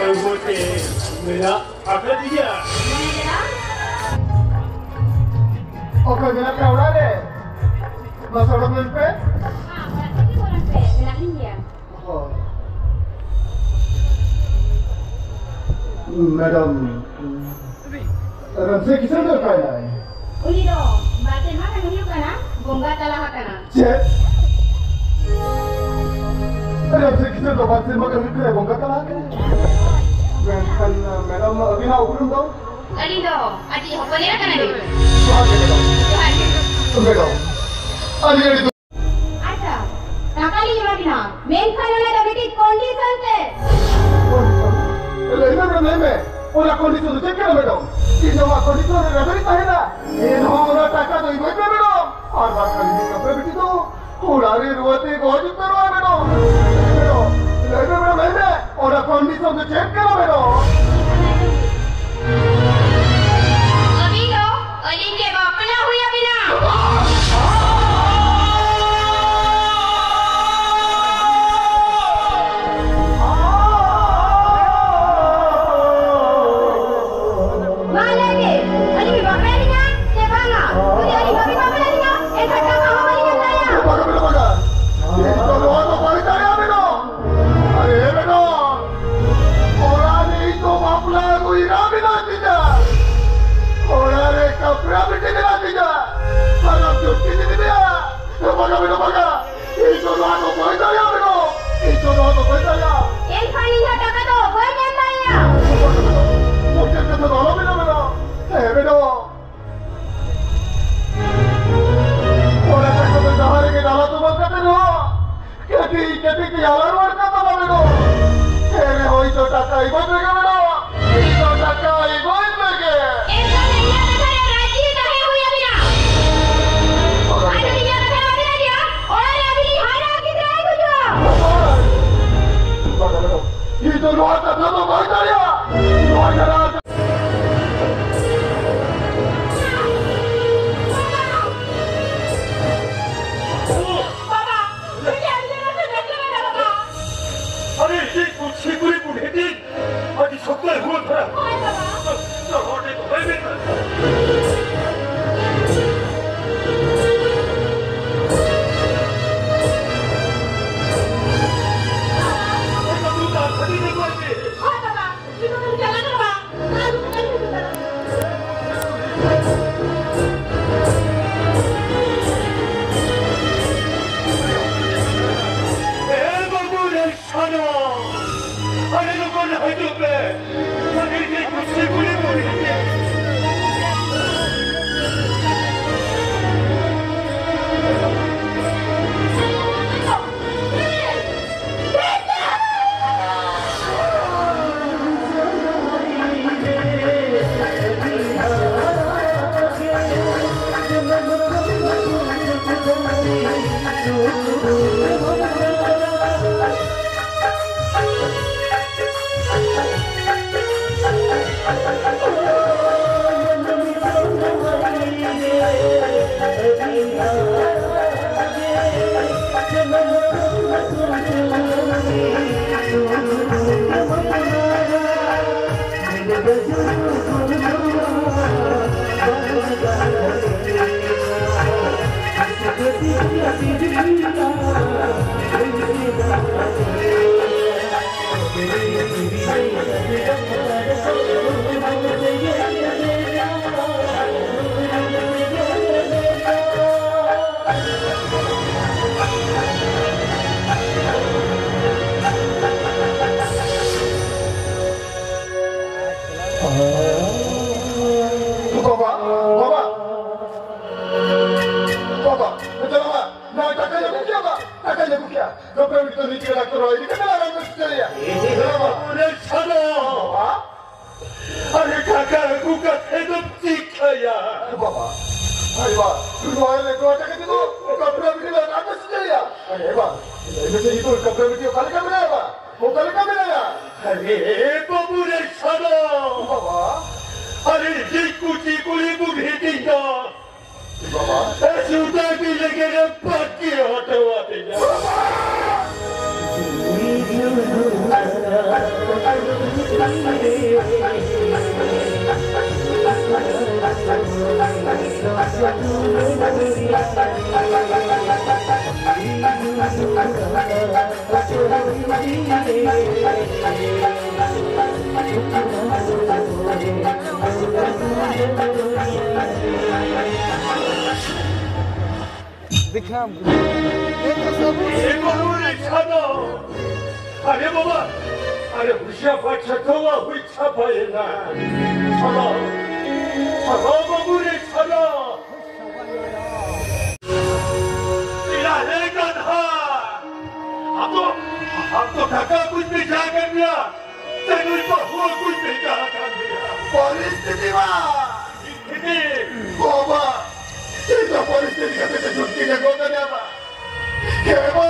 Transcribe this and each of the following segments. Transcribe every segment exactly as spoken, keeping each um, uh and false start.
ᱢᱮᱱᱟᱜ ᱟᱠᱟᱫᱮᱭᱟ᱾ ᱚᱠᱚᱭ ᱢᱮᱱᱟᱜ ᱯᱮᱭᱟ ᱚᱲᱟᱜ ᱨᱮ? ᱢᱟᱥᱮ ᱚᱰᱚᱠ ᱞᱮᱱ ᱯᱮ᱾ ᱦᱚᱸ, ᱚᱲᱟᱜ ᱨᱮᱜᱮ ᱵᱚᱞᱚᱱ ᱯᱮ, ᱢᱮᱱᱟᱜ ᱞᱤᱧ ᱜᱮᱭᱟ᱾ ᱦᱳᱭ᱾ ᱢᱮᱰᱟᱢ, ᱨᱟᱢᱥᱮ ᱠᱤᱥᱟᱹᱬ ᱫᱚ ᱚᱠᱟᱭᱮᱱᱟᱭ? ᱩᱱᱤ ᱫᱚ ᱵᱟᱨ ᱥᱮᱨᱢᱟ ᱜᱟᱱ ᱦᱩᱭᱩᱜ ᱠᱟᱱᱟ, ᱵᱚᱸᱜᱟ ᱛᱟᱞᱟ ᱟᱠᱟᱱᱟ᱾ ᱪᱮᱫ? ᱨᱟᱢᱥᱮ ᱠᱤᱥᱟᱹᱬ ᱫᱚ ᱵᱟᱨ ᱥᱮᱨᱢᱟ ᱜᱟᱱ ᱦᱩᱭᱩᱜ ᱠᱟᱱᱟ, ᱵᱚᱸᱜᱟ ᱛᱟᱞᱟ ᱟᱠᱟᱱᱟ? ᱢᱮᱱᱠᱷᱟᱱ, ᱢᱮᱰᱟᱢ, ᱟᱹᱵᱤᱱᱟᱜ ᱩᱯᱨᱩᱢ ᱫᱚ? ᱟᱹᱞᱤᱧ ᱫᱚ ᱟᱡᱤᱡ ᱦᱚᱯᱚᱱ ᱮᱨᱟ ᱠᱟᱱᱟᱞᱤᱧ᱾ ᱡᱚᱦᱟᱨ ᱜᱮ, ᱢᱮᱰᱟᱢ᱾ ᱡᱚᱦᱟᱨ ᱜᱮ᱾ ᱢᱮᱰᱟᱢ, ᱟᱹᱰᱤ ᱟᱹᱰᱤ ᱟᱪᱪᱷᱟ, ᱴᱟᱠᱟ ᱞᱤᱧ ᱮᱢᱟ ᱵᱤᱱᱟ, ᱢᱮᱱᱠᱷᱟᱱ ᱚᱱᱟ ᱫᱚ ᱢᱤᱫᱴᱤᱡ condition ᱛᱮ᱾ Condition? ᱞᱟᱹᱭ ᱢᱮ, ᱞᱟᱹᱭ ᱢᱮ, ᱚᱱᱟ condition ᱫᱚ ᱪᱮᱫ ᱠᱟᱱᱟ, ᱢᱮᱰᱟᱢ? ᱤᱧ ᱱᱚᱣᱟ condition ᱨᱮ ᱨᱮᱵᱮᱱ ᱛᱟᱦᱮᱱᱟ, ᱮᱱᱦᱚᱸ ᱚᱱᱟ ᱴᱟᱠᱟ ᱫᱚ ᱤᱢᱟᱹᱧ ᱢᱮ, ᱢᱮᱰᱟᱢ, ᱟᱨ ᱵᱟᱝᱠᱷᱟᱱ ᱤᱧᱤᱡ ᱠᱟᱯᱲᱟ ᱵᱤᱴᱤ ᱫᱚ ᱚᱲᱟᱜ ᱨᱮ ᱨᱩᱣᱟᱹ ᱛᱮ ᱜᱚᱡ ᱩᱛᱟᱹᱨᱚᱜᱼᱟ, ᱢᱮᱰᱟᱢ᱾ ᱢᱮᱰᱟᱢ, ᱞᱟᱹᱭ ᱢᱮ, ᱢᱮᱰᱟᱢ, ᱞᱟᱹᱭ ᱢᱮ, ᱚᱱᱟ condition ᱫᱚ ᱪᱮᱫ ᱠᱟᱱᱟ, ᱢᱮᱰᱟᱢ? ᱟᱹᱵᱤᱱ ᱫᱚ ᱟᱹᱞᱤᱧ ᱜᱮ ᱵᱟᱯᱞᱟ ᱦᱩᱭ ᱟᱹᱵᱤᱱᱟ᱾ ᱢᱟ ᱞᱟᱹᱭ ᱵᱤᱱ, ᱟᱹᱞᱤᱧ ᱵᱤᱱ ᱵᱟᱯᱞᱟᱭᱟᱞᱤᱧᱟ ᱥᱮ ᱵᱟᱝᱟ? ᱡᱩᱫᱤ ᱟᱹᱞᱤᱧ ᱵᱟᱹᱵᱤᱱ ᱵᱟᱯᱞᱟᱭᱟᱞᱤᱧᱟ, ᱮᱱᱠᱷᱟᱱ ᱴᱟᱠᱟ ᱦᱚᱸ ᱵᱟᱹᱞᱤᱧ ᱮᱢ ᱫᱟᱲᱮᱭᱟᱜᱼᱟ᱾ ᱵᱟᱝᱟ, ᱵᱟᱝᱟ, ᱵᱟᱝᱟ᱾ ᱤᱧ ᱫᱚ ᱵᱟᱵᱟ, ᱵᱟᱵᱟ, ᱵᱟᱵᱟ, ᱵᱟᱵᱟ, ᱱᱚᱣᱟ ᱴᱟᱠᱟᱧ ᱟᱹᱜᱩ ᱠᱮᱭᱟ, ᱵᱟᱵᱟ, ᱴᱟᱠᱟᱧ ᱟᱹᱜᱩ ᱠᱮᱭᱟ᱾ ᱜᱟᱯᱟ ᱢᱤᱫᱴᱟᱝ ᱱᱤᱡᱮ ᱰᱟᱠᱛᱚᱨ ᱦᱚᱸ ᱤᱫᱤ ᱠᱟᱛᱮ ᱟᱨᱟᱢ ᱦᱚᱪᱚᱭᱮᱭᱟ᱾ ᱮ ᱵᱟᱵᱟ᱾ ᱟᱨᱮ ᱴᱟᱠᱟ ᱟᱹᱜᱩ ᱠᱟᱛᱮ ᱫᱚ ᱪᱤᱠᱟᱹᱭᱟ? ᱵᱟᱵᱟ, ᱟᱭᱳ, ᱱᱚᱣᱟ ᱨᱮ ᱱᱚᱣᱟ ᱴᱟᱠᱟ ᱛᱮᱫᱚ ᱠᱟᱯᱲᱟ ᱵᱤᱴᱤ ᱞᱮ ᱨᱟᱱ ᱦᱚᱪᱚᱭᱮᱭᱟ᱾ ᱟᱨᱮ ᱵᱟ, ᱤᱧ ᱫᱚ ᱱᱤᱛᱚᱜ ᱠᱟᱯᱲᱟ ᱵᱤᱴᱤ ᱚᱠᱟ ᱞᱮᱠᱟ ᱢᱮᱱᱟᱭᱟ ᱵᱟ? ᱚᱠᱟ ᱞᱮᱠᱟ ᱢᱮᱱᱟᱭᱟ? ᱟᱨᱮ ᱵᱟᱹᱵᱩ ᱨᱮ ᱥᱟᱱᱟ᱾ ᱵᱟᱵᱟ᱾ ᱟᱨᱮ ᱫᱤᱠᱩ ᱪᱤᱠᱩᱲᱤ ᱵᱩᱰᱷᱤ ᱛᱤᱧ ᱫᱚ᱾ ᱵᱟᱵᱟ᱾ ᱮ ᱥᱩᱫᱷᱟ ᱜᱮ ᱞᱮᱜᱮ ᱨᱮ ᱯᱟᱹᱠᱤ ᱦᱚᱴᱚ ᱟᱹᱫᱤᱧᱟ᱾ ᱵᱟᱵᱟ᱾ देखा हम। ये तो सब ए बाबू रे छानो। अरे बाबा, अरे हुशिया पाछा तो हुई छापायेना। छानो, छानो बाबू रे छानो। तेरा है गधा। अब तो, अब तो काका कुछ भी जा कर दिया। तेरे को हुआ कुछ भी जा कर दिया। परिस्थिति मा। परिस्थिति। बाबा, ये तो परिस्थिति का तो झुटकी ने को करना बा। के बा,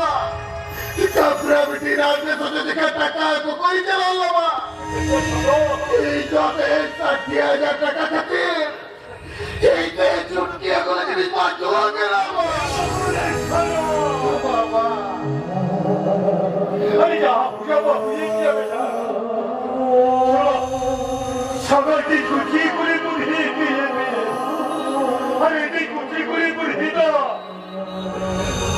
कपड़ा बिटी रात में सोचे देखा टका को कोई चला लो बा। ये जो तो एक साठ हजार टका खातिर। ये तो झुटकी को लेके भी बात जो मेरा। ᱥᱟᱜᱟᱲ ᱠᱤ ᱠᱩᱪᱤ ᱠᱩᱲᱤ ᱵᱩᱲᱦᱤ ᱠᱤ ᱞᱮ ᱯᱮ᱾ ᱟᱨ ᱤᱧ ᱠᱩᱪᱤ ᱠᱩᱲᱤ ᱵᱩᱲᱦᱤ ᱫᱚ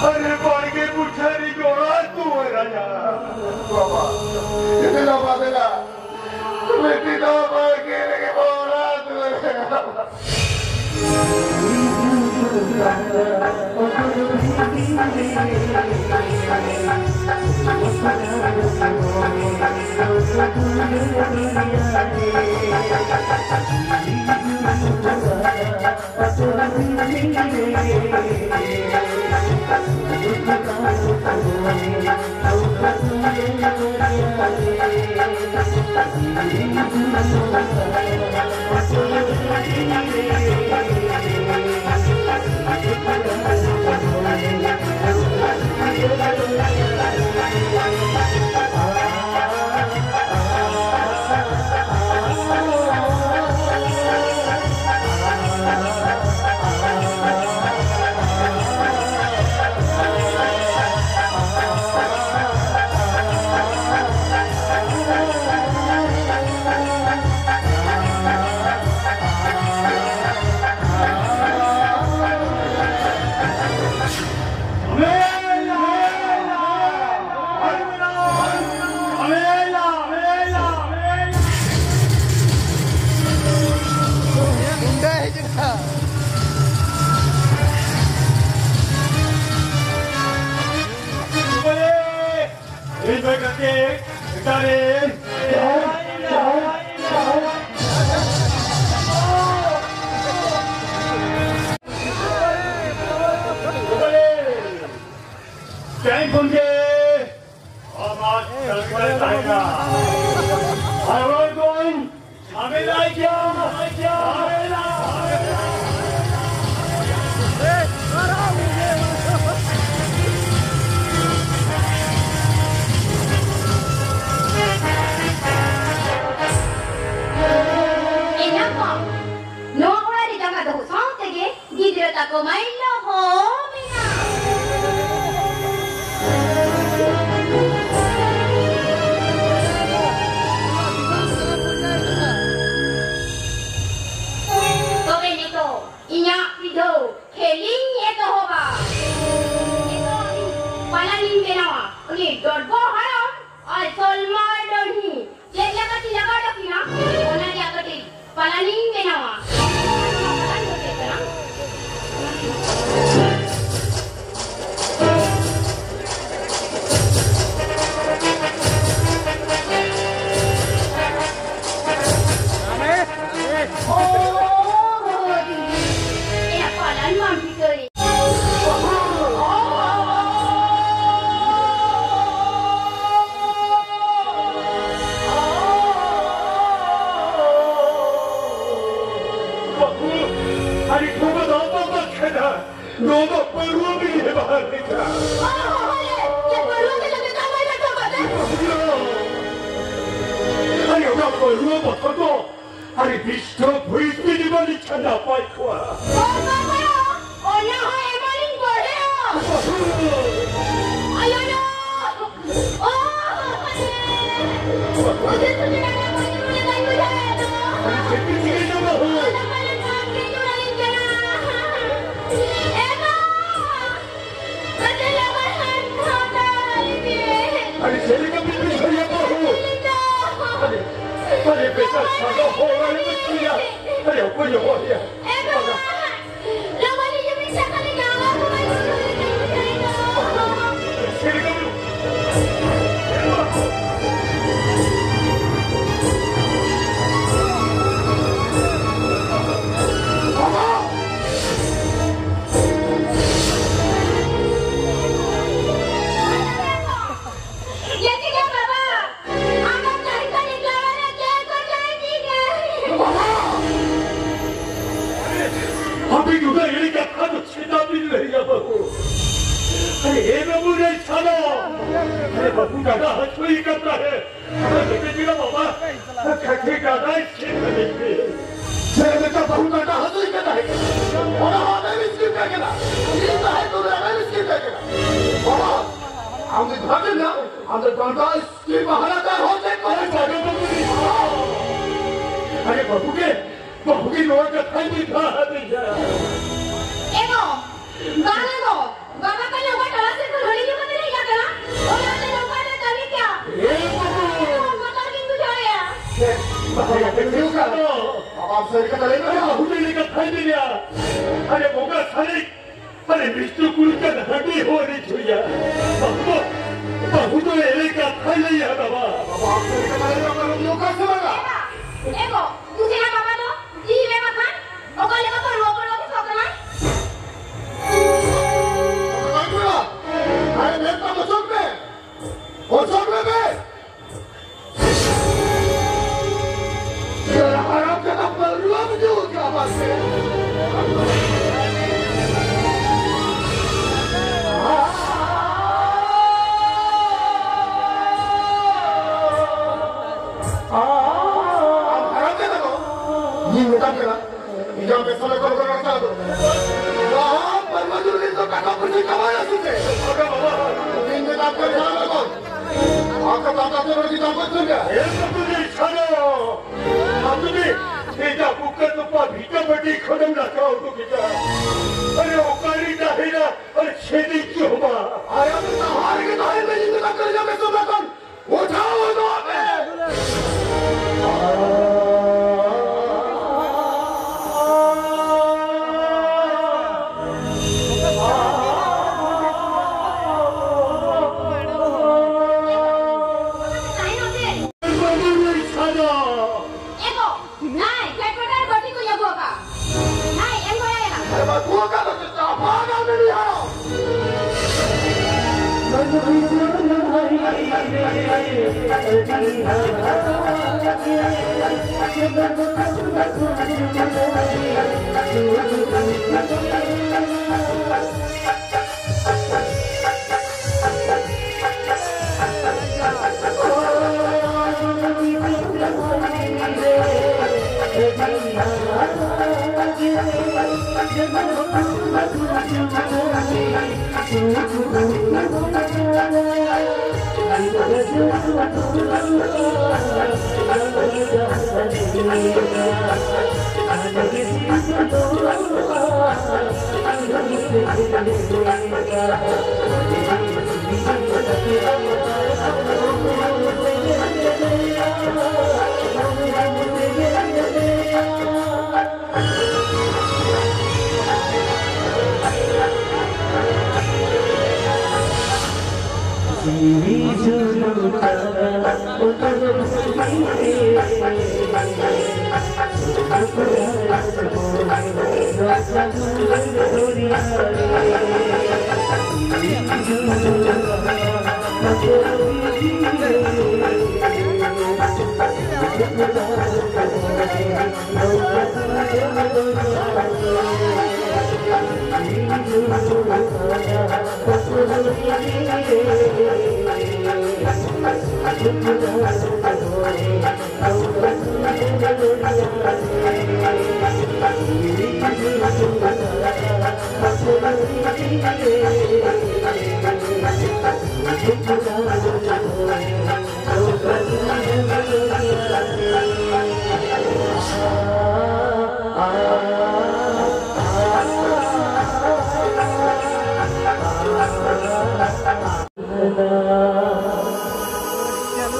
ᱟᱨ ᱵᱟᱲᱜᱮ ᱵᱩᱴᱷᱟᱹ ᱨᱮ ᱡᱚᱲᱟ ᱫᱩᱣᱟᱹᱨ ᱟᱭᱟ᱾ ᱵᱟᱵᱟ, ᱫᱮᱞᱟ ᱵᱟ, ᱫᱮᱞᱟ᱾ ᱵᱤᱴᱤ ᱫᱚ ᱵᱟᱲᱜᱮ ᱨᱮᱜᱮ ᱵᱚ ᱚᱲᱟᱜ ᱫᱩᱣᱟᱹᱨ ᱟᱭᱟ᱾ ᱛᱮᱦᱮᱧ ᱠᱷᱚᱱ ᱜᱮ ᱟᱢᱟᱜ ᱛᱟᱹᱞᱤᱠᱟ ᱨᱮ ᱛᱟᱦᱮᱱᱟ᱾ ᱟᱨ ᱨᱚᱲ ᱠᱚᱧ ᱟᱢᱮᱞᱟᱭ ᱜᱮᱭᱟ, ᱟᱢᱮᱞᱟ, ᱟᱢᱮᱞᱟ᱾ ᱮᱱᱟᱝ ᱦᱚᱸ ᱱᱚᱣᱟ ᱚᱲᱟᱜ ᱨᱮ ᱡᱟᱸᱜᱟ ᱫᱚᱦᱚ ᱥᱟᱶ ᱛᱮᱜᱮ ᱜᱤᱫᱽᱨᱟᱹ ᱛᱟᱠᱚ ᱢᱟᱭ ᱞᱚᱦᱚᱢᱮᱱᱟ᱾ ᱯᱟᱹᱨᱣᱟᱹ ᱵᱤᱱ ᱵᱮᱵᱚᱦᱟᱨ ᱞᱮᱫᱟ᱾ ᱚ, ᱦᱳᱭ, ᱦᱳᱭ, ᱪᱮᱫ ᱯᱟᱹᱨᱣᱟᱹ ᱵᱤᱱ ᱞᱟᱹᱭ ᱠᱮᱫᱟ? ᱵᱟᱭ ᱵᱟᱭ ᱠᱚ ᱠᱚ ᱫᱮ᱾ ᱟᱨᱮ, ᱚᱱᱟ ᱯᱟᱹᱨᱣᱟᱹ ᱵᱚᱛᱚᱨ ᱫᱚ, ᱟᱨᱮ, ᱵᱤᱥᱴᱚ ᱵᱷᱩᱭᱤᱥ ᱵᱤᱱ ᱮᱢᱟ ᱞᱤᱧ ᱠᱷᱟᱱ ᱱᱟᱯᱟᱭ ᱠᱚᱜᱼᱟ᱾ ᱚ, ᱵᱟᱵᱟ, ᱚᱱᱟ ᱦᱚᱸ ᱮᱢᱟ ᱞᱤᱧ ᱯᱟᱹᱨᱣᱟᱹ᱾ ᱟᱭᱳ, ᱟᱭᱳ᱾ ᱚ, ᱚᱡᱮ ᱥᱩᱡᱮ ᱠᱟᱱᱟ, ᱵᱟᱹᱧ ᱨᱩᱣᱟᱹᱲ ᱫᱟᱲᱮᱭᱟᱜ ᱫᱚ᱾ ᱪᱮᱫ ᱯᱮ ᱪᱤᱠᱟᱹᱭᱮᱫᱟ ᱵᱟᱹᱦᱩ? ᱚᱱᱟ ᱢᱟᱱᱮ ᱵᱟᱝ ᱜᱮ ᱨᱩᱣᱟᱹᱲ ᱤᱧ ᱠᱟᱱᱟ᱾ ᱮ ᱵᱟ! ᱟᱫᱚ ᱞᱚᱜᱚᱱ ᱦᱟᱱ ᱠᱷᱚᱱ ᱫᱚ ᱟᱹᱣᱨᱤ ᱜᱮ᱾ ᱟᱨᱮ ᱪᱮᱫ ᱞᱮᱠᱟ ᱯᱮ ᱵᱩᱡᱷᱟᱹᱣᱮᱫᱟ ᱵᱟᱹᱦᱩ? ᱤᱧ ᱫᱚ ᱟᱨᱮ, ᱟᱨᱮ ᱵᱮᱴᱟ ᱥᱟᱫᱟ ᱦᱚᱲ ᱟᱞᱮ ᱯᱮ ᱪᱤᱠᱟᱹᱭᱟ? ᱟᱨᱮ ᱚᱠᱚᱭ ᱦᱚᱦᱚᱭᱟ? ᱮ ᱵᱟ! ᱞᱚᱜᱚᱱ ᱦᱤᱡᱩᱜ ᱢᱮᱥᱮ, ᱠᱷᱟᱹᱞᱤ ᱱᱟᱣᱟ ᱠᱚ ᱵᱟᱭ ᱥᱩᱨ ᱨᱮ ᱛᱤᱸᱜᱩ ᱛᱟᱦᱮᱸ ᱠᱚᱜ᱾ ᱡᱮ ᱪᱤᱠᱟᱹ ᱵᱟᱵᱟ? ᱟᱢᱟᱜ ᱠᱟᱹᱨᱤ ᱠᱟᱹᱨᱤ ᱡᱚᱲᱟ ᱨᱮ ᱪᱮᱫ ᱠᱚ ᱪᱟᱭ ᱛᱤᱧᱟᱹ? ᱟᱯᱮ ᱱᱚᱰᱮ ᱮᱲᱮ ᱠᱟᱛᱷᱟ ᱫᱚ ᱪᱮᱫᱟᱜ ᱵᱤᱱ ᱞᱟᱹᱭᱟ ᱵᱟᱹᱵᱩ? ᱟᱨᱮ ᱮ ᱵᱟᱹᱵᱩ ᱨᱮ ᱪᱷᱟᱲᱚ᱾ ᱟᱨᱮ ᱵᱟᱹᱵᱩ ᱰᱟᱸᱰᱟ ᱦᱟᱹᱥᱩᱭᱮ ᱠᱟᱱ ᱛᱟᱦᱮᱸᱫ᱾ ᱟᱫᱚ ᱢᱮᱛᱟᱭ ᱠᱟᱱᱟ, "ᱵᱟᱵᱟ, ᱠᱟᱹᱴᱤᱡ ᱰᱟᱸᱰᱟᱭ ᱪᱮᱫ ᱞᱟᱹᱜᱤᱫ ᱯᱮ?" ᱪᱮᱫ ᱞᱮᱠᱟ ᱵᱟᱹᱵᱩ ᱰᱟᱸᱰᱟ ᱦᱟᱹᱥᱩᱭᱮ ᱠᱟᱱ ᱛᱟᱦᱮᱸᱫ? ᱚᱱᱟ ᱦᱚᱸ ᱟᱢᱮᱢ ᱤᱥᱠᱤᱯ ᱠᱮᱫ ᱠᱟᱱᱟ᱾ ᱤᱧ ᱛᱟᱦᱮᱸ ᱛᱩᱞᱩᱡ ᱟᱢᱮᱢ ᱤᱥᱠᱤᱯ ᱠᱮᱫ ᱠᱟᱱᱟ᱾ ᱵᱟᱵᱟ, ᱟᱢ ᱫᱚ ᱵᱷᱟᱜᱮ ᱱᱟ, ᱟᱢ ᱫᱚ ᱰᱟᱸᱰᱟ ᱟᱨᱮ ᱵᱟᱹᱵᱩ ᱜᱮ, ᱵᱟᱹᱵᱩ ᱜᱮ ᱱᱚᱣᱟ ᱠᱟᱛᱷᱟᱭ ᱢᱮᱛᱟ ᱦᱟᱹᱫᱤᱧᱟ᱾ ᱮ ᱜᱚ, ᱵᱟᱝ ᱮ ᱜᱚ, ᱵᱟᱵᱟ ᱛᱟᱞᱮ ᱚᱠᱟ ᱴᱚᱞᱟ ᱥᱮᱫ ᱠᱷᱚᱱ ᱦᱟᱺᱰᱤ ᱧᱩ ᱠᱟᱛᱮ ᱞᱮ ᱦᱮᱡ ᱟᱠᱟᱱᱟ, ᱚᱱᱟ ᱛᱮ ᱱᱚᱝᱠᱟ ᱞᱮ ᱠᱟᱹᱢᱤ ᱠᱮᱜᱼᱟ᱾ ᱮ ᱵᱟᱹᱵᱩ! ᱵᱚᱛᱚᱨ ᱜᱤᱧ ᱵᱩᱡᱷᱟᱹᱣᱮᱜᱼᱟ᱾ ᱵᱟᱵᱟ, ᱵᱟᱵᱟ, ᱥᱟᱹᱨᱤ ᱠᱟᱛᱷᱟ ᱞᱟᱹᱭ ᱢᱮ᱾ ᱟᱨᱮ ᱵᱟᱹᱵᱩ ᱞᱟᱹᱭ ᱠᱟᱛᱷᱟᱭ ᱞᱟᱹᱭᱟ᱾ ᱟᱨᱮ ᱵᱚᱸᱜᱟ ᱥᱟᱹᱨᱤ ᱟᱨᱮ ᱢᱤᱥᱴᱩ ᱠᱩᱲᱤ ᱠᱟᱱ ᱦᱟᱺᱰᱤ ᱦᱚᱸ ᱟᱹᱰᱤ ᱡᱷᱩᱭᱟ᱾ ᱵᱟᱹᱦᱩ ᱫᱚ, ᱵᱟᱹᱦᱩ ᱫᱚ ᱮᱲᱮ ᱠᱟᱛᱷᱟᱭ ᱞᱟᱹᱭᱟ ᱵᱟᱵᱟ᱾ ᱵᱟᱵᱟ, ᱟᱯᱮ ᱞᱮᱠᱟ ᱛᱟᱦᱞᱮ ᱵᱟᱯᱮ ᱞᱩᱢ ᱧᱚᱜ ᱠᱟᱜ ᱥᱮ ᱵᱟᱝᱟ? ᱮ ᱜᱚ, ᱫᱩ ᱡᱚᱱᱟ ᱵᱟᱵᱟ ᱫᱚ ᱡᱤᱣᱤ ᱢᱮ ᱵᱟᱠᱷᱟᱱ, ᱚᱠᱟ ᱞᱮᱠᱟ ᱠᱚ ᱨᱩᱣᱟᱹ ᱠᱚ ᱨᱩᱣᱟᱹ ᱠᱚ ᱠᱟᱱᱟ? ᱵᱟᱝ ᱠᱟᱱᱟ᱾ ᱟᱨᱮ ᱢᱮᱫ ᱛᱟᱢ ᱚᱪᱚᱜ ᱢᱮ᱾ ᱚᱪᱚᱜ ᱢᱮ ᱵᱮ᱾ ᱦᱟᱨᱟᱢ ᱡᱟᱫᱟ ᱯᱟᱹᱣᱨᱟᱹᱢ ᱧᱩ ᱠᱟᱜᱼᱟ ᱵᱟᱝ ᱥᱮ? ᱠᱟᱢᱟᱭᱟ ᱥᱩᱛᱮ᱾ ᱟᱜᱟ ᱵᱟᱵᱟ᱾ ᱫᱤᱱ ᱜᱮ ᱫᱟᱜ ᱠᱚ ᱧᱟᱢ ᱟᱠᱚ᱾ ᱟᱠᱚ ᱫᱟᱜ ᱠᱚ ᱨᱚᱲ ᱜᱮ ᱫᱟᱜ ᱠᱚ ᱛᱩᱸᱜᱟ᱾ ᱮ ᱵᱟᱹᱵᱩ ᱨᱮ ᱪᱷᱟᱱᱟ᱾ ᱟᱛᱩ ᱨᱮ ᱮᱴᱟᱜ ᱯᱩᱠᱟᱹ ᱛᱚᱯᱟ ᱵᱷᱤᱴᱟᱹ ᱵᱟᱹᱴᱤ ᱠᱷᱚᱱᱮᱢ ᱨᱟᱠᱟᱵ ᱩᱰᱩᱠ ᱮᱫᱟ᱾ ᱟᱨᱮ ᱚᱠᱟᱨᱮ ᱛᱟᱦᱮᱱᱟ ᱟᱨ ᱪᱮᱫ ᱤᱧ ᱡᱚᱢᱟ? ᱟᱨ ᱟᱢ ᱫᱚ ᱦᱟᱨ ᱜᱮ ᱛᱟᱦᱮᱱ ᱢᱮ, ᱤᱧ ᱫᱚ ᱫᱟᱠᱟ ᱡᱚᱢ ᱠᱟᱛᱮ ᱵᱟᱠᱷᱟᱱ ᱩᱴᱷᱟᱣ ᱦᱚᱫᱚᱜ ᱢᱮ᱾ ᱮ ᱜᱚ, ᱱᱟᱭ, ᱠᱷᱮᱛ ᱨᱮ ᱵᱟᱹᱴᱤ ᱠᱚᱧ ᱟᱹᱜᱩ ᱟᱠᱟᱫ᱾ ᱱᱟᱭ, ᱮᱢ ᱜᱚᱲᱚᱭᱮᱱᱟ᱾ ᱟᱨᱮ ᱵᱟᱹᱴᱩ ᱟᱠᱟᱫ ᱫᱚ ᱪᱮᱫ ᱪᱟᱯᱟ ᱟᱠᱟᱫ ᱢᱮ ᱱᱤᱭᱟᱹ?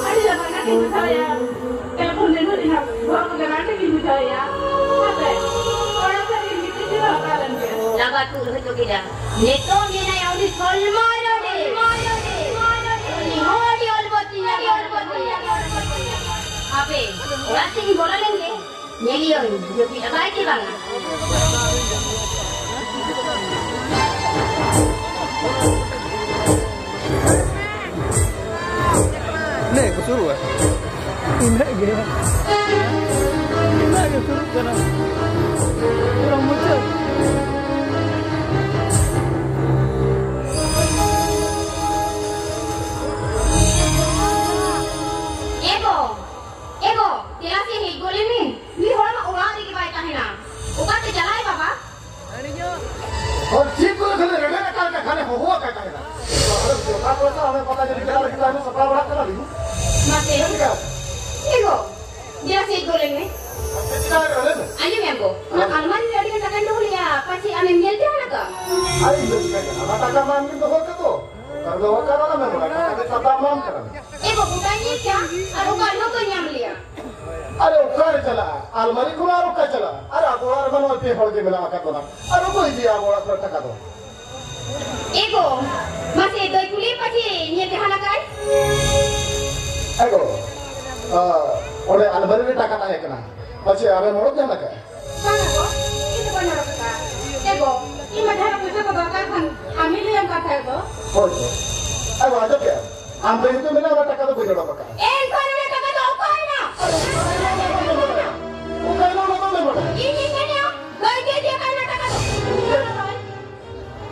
ᱟᱹᱰᱤ ᱞᱟᱸᱜᱟ ᱜᱤᱧ ᱵᱩᱡᱷᱟᱹᱣᱮᱫᱼᱟ᱾ ᱮᱠᱷᱚᱱ ᱱᱤᱱᱟᱹᱜ ᱤᱧᱟᱹᱜ ᱵᱚᱦᱚᱜ ᱠᱚ ᱜᱮ ᱞᱟᱸᱜᱟ ᱜᱤᱧ ᱵᱩᱡᱷᱟᱹᱣᱮᱫᱼᱟ᱾ ᱦᱟᱯᱮ, ᱚᱲᱟᱜ ᱥᱮᱫ ᱨᱮᱜᱮᱧ ᱜᱤᱛᱤᱡ ᱡᱤᱨᱟᱹᱣ ᱦᱟᱛᱟᱲ ᱞᱮᱱ ᱜᱮ᱾ ᱞᱟᱸᱜᱟ ᱛᱩᱫ ᱦᱚᱪᱚ ᱠᱮᱫᱟ᱾ ᱱᱤᱛᱚᱜ ᱢᱮᱱᱟᱭᱟ ᱩᱱᱤ ᱥᱚᱞᱢᱟ ᱨᱚᱰᱮ᱾ ᱩᱱᱤ ᱦᱚᱸ ᱟᱹᱰᱤ ᱚᱞᱵᱚᱛᱤ ᱧᱟᱢ ᱠᱟᱱᱟ᱾ ᱦᱟᱯᱮ, ᱚᱲᱟᱜ ᱥᱮᱫ ᱤᱧ ᱵᱚᱞᱚ ᱞᱮᱱ ᱜᱮ᱾ ᱧᱮᱞᱤᱭᱟᱹᱧ, ᱡᱟᱹᱯᱤᱫ ᱟᱠᱟᱫᱟᱭ ᱥᱮ ᱵᱟᱝᱟ? ᱞᱟᱹᱭ ᱠᱚ ᱥᱩᱨᱩᱜᱼᱟ᱾ ᱤᱱᱟᱹᱜ ᱜᱮ᱾ ᱤᱱᱟᱹᱜ ᱜᱮ ᱥᱩᱨᱩᱜ ᱠᱟᱱᱟ᱾ ᱯᱩᱨᱟᱹ ᱢᱩᱪᱟᱹᱫ᱾ ᱮ ᱜᱚ, ᱮ ᱜᱚ, ᱫᱮᱞᱟ ᱥᱮ ᱦᱮᱡ ᱜᱚᱫ ᱞᱮᱢᱮ᱾ ᱢᱤᱫ ᱦᱚᱲ ᱢᱟ ᱚᱲᱟᱜ ᱨᱮᱜᱮ ᱵᱟᱭ ᱛᱟᱦᱮᱱᱟ᱾ ᱚᱠᱟᱛᱮ ᱪᱟᱞᱟᱜᱼᱟᱭ ᱵᱟᱵᱟ? ᱟᱨ ᱪᱮᱫ ᱠᱚ ᱠᱷᱟᱹᱞᱤ ᱨᱮᱵᱮᱱ ᱟᱠᱟᱫ ᱞᱮᱠᱟ ᱠᱷᱟᱱᱮ ᱦᱚᱦᱚ ᱟᱠᱟᱫ ᱛᱟᱦᱮᱱᱟ᱾ ᱟᱫᱚ ᱡᱚᱴᱟ ᱠᱚ ᱥᱟᱶ ᱚᱱᱮ ᱯᱟᱛᱟ ᱡᱟᱹᱱᱤᱡ ᱪᱟᱞᱟᱜ ᱞᱟᱹᱜᱤᱫ ᱛᱟᱦᱮᱱ ᱥᱟᱯᱲᱟᱣ ᱵᱟᱲᱟᱜ ᱠᱟᱱᱟ ᱞᱤᱧ᱾ ᱢᱟᱥᱮ᱾ ᱪᱮᱫ ᱞᱮᱠᱟ? ᱮ ᱜᱚ, ᱫᱮᱞᱟ ᱥᱮ ᱦᱮᱡ ᱜᱚᱫ ᱞᱮᱢᱮ᱾ ᱪᱮᱫ ᱪᱤᱠᱟ ᱦᱩᱭᱩᱜᱼᱟ ᱞᱟᱹᱭ ᱢᱮ? ᱟᱸᱡᱚᱢᱮᱭᱟᱢ ᱜᱚ, ᱚᱱᱟ ᱟᱞᱢᱟᱨᱤ ᱨᱮ ᱟᱹᱰᱤ ᱜᱟᱱ ᱴᱟᱠᱟᱧ ᱫᱚᱦᱚ ᱞᱮᱜᱼᱟ, ᱯᱟᱪᱷᱮ ᱟᱢᱮᱢ ᱧᱮᱞ ᱡᱚᱝ ᱟᱠᱟᱫ? ᱟᱨ ᱤᱧ ᱫᱚ ᱪᱤᱠᱟᱹᱧ ᱧᱟᱢᱟ? ᱚᱱᱟ ᱴᱟᱠᱟ ᱢᱟ ᱟᱢ ᱜᱮᱢ ᱫᱚᱦᱚ ᱟᱠᱟᱫ ᱫᱚ᱾ ᱟᱨ ᱫᱚᱦᱚ ᱟᱠᱟᱫ ᱟᱞᱚᱢ ᱮᱢ ᱠᱟᱫᱟ, ᱴᱟᱠᱟ ᱫᱚ ᱥᱟᱯᱲᱟᱣ ᱮᱢᱟᱢ ᱠᱟᱱᱟ᱾ ᱮ ᱜᱚ, ᱜᱚᱴᱟᱧ ᱧᱮᱞ ᱠᱮᱜᱼᱟ, ᱟᱨ ᱚᱠᱟ ᱨᱮᱦᱚᱸ ᱵᱟᱹᱧ ᱧᱟᱢ ᱞᱮᱭᱟ᱾ ᱟᱨᱮ ᱚᱠᱟᱨᱮ ᱪᱟᱞᱟᱜᱼᱟ? ᱟᱞᱢᱟᱨᱤ ᱠᱷᱚᱱ ᱟᱨ ᱚᱠᱟ ᱪᱟᱞᱟᱜᱼᱟ? ᱟᱨ ᱟᱵᱚ ᱚᱲᱟᱜ ᱨᱮᱢᱟ ᱱᱚᱜᱼᱚᱭ ᱯᱮ ᱦᱚᱲ ᱜᱮ ᱢᱮᱱᱟᱜ ᱟᱠᱟᱫ ᱵᱚᱱᱟ᱾ ᱟᱨ ᱚᱠᱚᱭ ᱤᱫᱤᱭᱟ ᱟᱵᱚ ᱚᱲᱟᱜ ᱠᱷᱚᱱ ᱴᱟᱠᱟ ᱫᱚ? ᱮ ᱜᱚ, ᱢᱟᱥᱮ ᱫᱟᱹᱭ ᱠᱩᱞᱤ ᱯᱟᱪᱷᱮ ᱧᱮᱞ ᱡᱟᱦᱟᱸ ᱞᱮᱠᱟᱭ? ᱮ ᱜᱚ, ᱟ, ᱚᱸᱰᱮ ᱟᱞᱢᱟᱨᱤ ᱨᱮ ᱴᱟᱠᱟ ᱛᱟᱦᱮᱸ ᱠᱟᱱᱟ᱾ ᱯᱟᱪᱷᱮ ᱟᱵᱮᱱ ᱚᱲᱚᱠ ᱡᱟᱦᱟᱸ ᱞᱮᱠᱟ? ᱵᱟᱝᱟ ᱜᱚ, ᱤᱧ ᱫᱚ ᱵᱟᱹᱧ ᱚᱲᱚᱠ ᱟᱠᱟᱫᱼᱟ᱾ ᱮ ᱜᱚ, ᱤᱧ ᱢᱟ ᱡᱟᱦᱟᱸ ᱯᱚᱭᱥᱟ ᱠᱚ ᱫᱚᱨᱠᱟᱨ ᱠᱷᱟᱱ ᱟᱢᱤᱧ ᱞᱟᱹᱭᱟᱢ ᱠᱟᱱ ᱛᱟᱦᱮᱸ ᱫᱚ᱾ ᱦᱳᱭ, ᱦᱳᱭ᱾ ᱮ ᱜᱚ, ᱟᱸᱡᱚᱢ ᱠᱮᱜᱼᱟ? ᱟᱢ ᱫᱚ ᱱᱤᱛᱚᱜ ᱢᱮᱱᱟ ᱚᱱᱟ ᱴᱟᱠᱟ ᱫᱚ ᱵᱟᱹᱧ ᱚᱲᱚᱠ ᱟᱠᱟᱫᱼᱟ᱾ ᱮᱱᱠᱷᱟᱱ ᱚᱱᱟ ᱴᱟᱠᱟ ᱫᱚ ᱚᱠᱟᱭᱮᱱᱟ?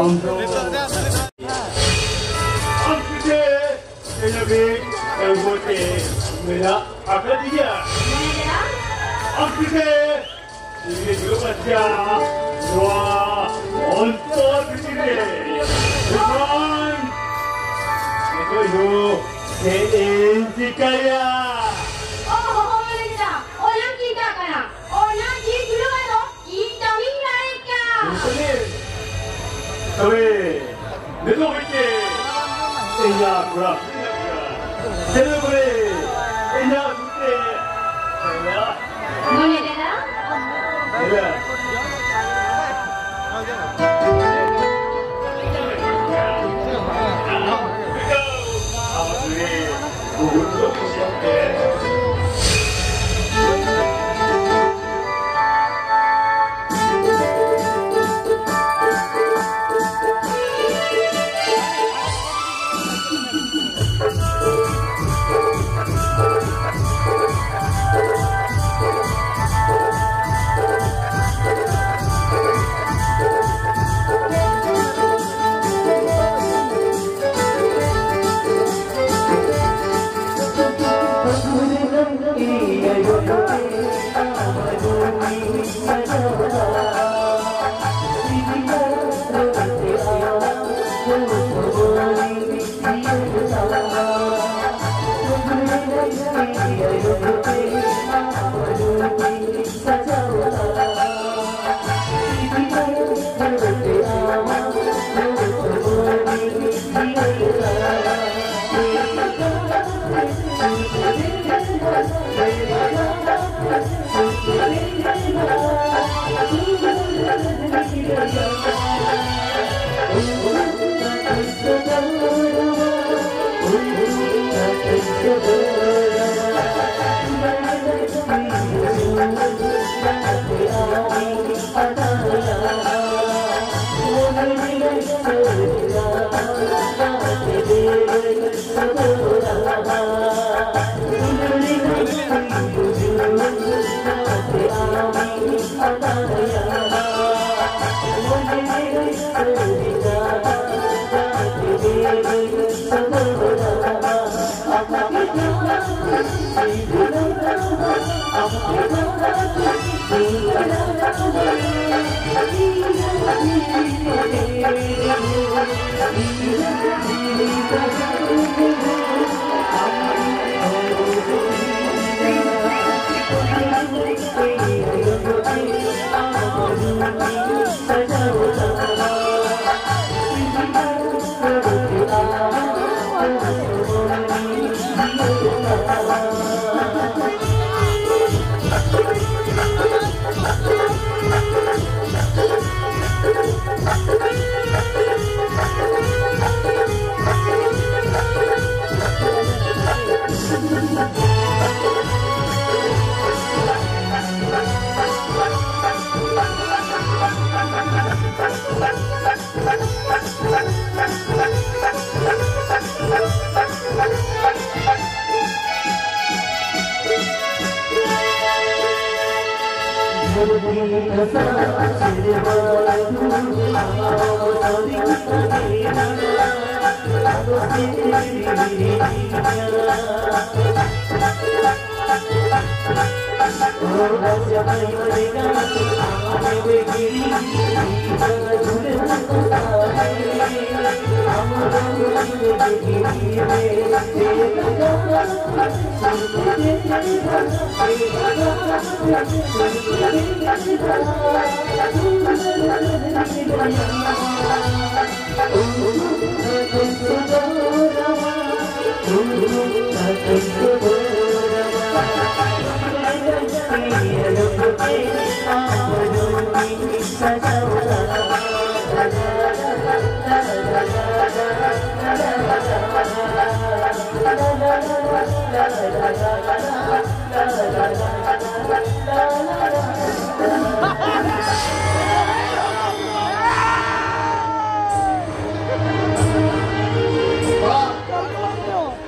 ᱟᱢ ᱛᱮ ᱢᱮᱱᱟᱜ ᱟᱠᱟᱫᱤᱧᱟ᱾ ᱟᱢ ᱛᱮ ᱤᱧ ᱫᱚ ᱵᱟᱪᱪᱟ ᱱᱚᱣᱟ ᱚᱱᱛᱚᱨ ᱵᱷᱤᱛᱤᱨ ᱨᱮ ᱵᱟᱝ ᱚᱠᱚᱭ ᱦᱚᱸ ᱪᱮᱫ ᱮᱢ ᱪᱤᱠᱟᱹᱭᱟ? ᱚ ᱦᱚᱦᱚ ᱢᱟᱹᱱᱤᱡ ᱫᱟ, ᱚᱱᱟᱢ ᱪᱤᱱᱛᱟᱹ ᱠᱟᱱᱟ? ᱚᱱᱟ ᱡᱤᱞ ᱡᱩᱞᱩᱜ ᱫᱚ ᱤᱧ ᱠᱟᱹᱢᱤᱧ ᱵᱟᱲᱟᱭ ᱠᱟᱱ᱾ ᱛᱚᱵᱮ ᱱᱤᱛᱚᱜ ᱢᱤᱫᱴᱮᱱ ᱠᱚᱲᱟ ᱠᱩᱲᱤ ᱢᱮᱱᱟᱜ ᱠᱚᱣᱟ᱾ ᱪᱮᱫ ᱠᱚᱨᱮ ᱤᱧᱟᱜ ᱥᱩᱛᱨᱮ ᱢᱚᱱᱮ ᱞᱮᱱᱟ᱾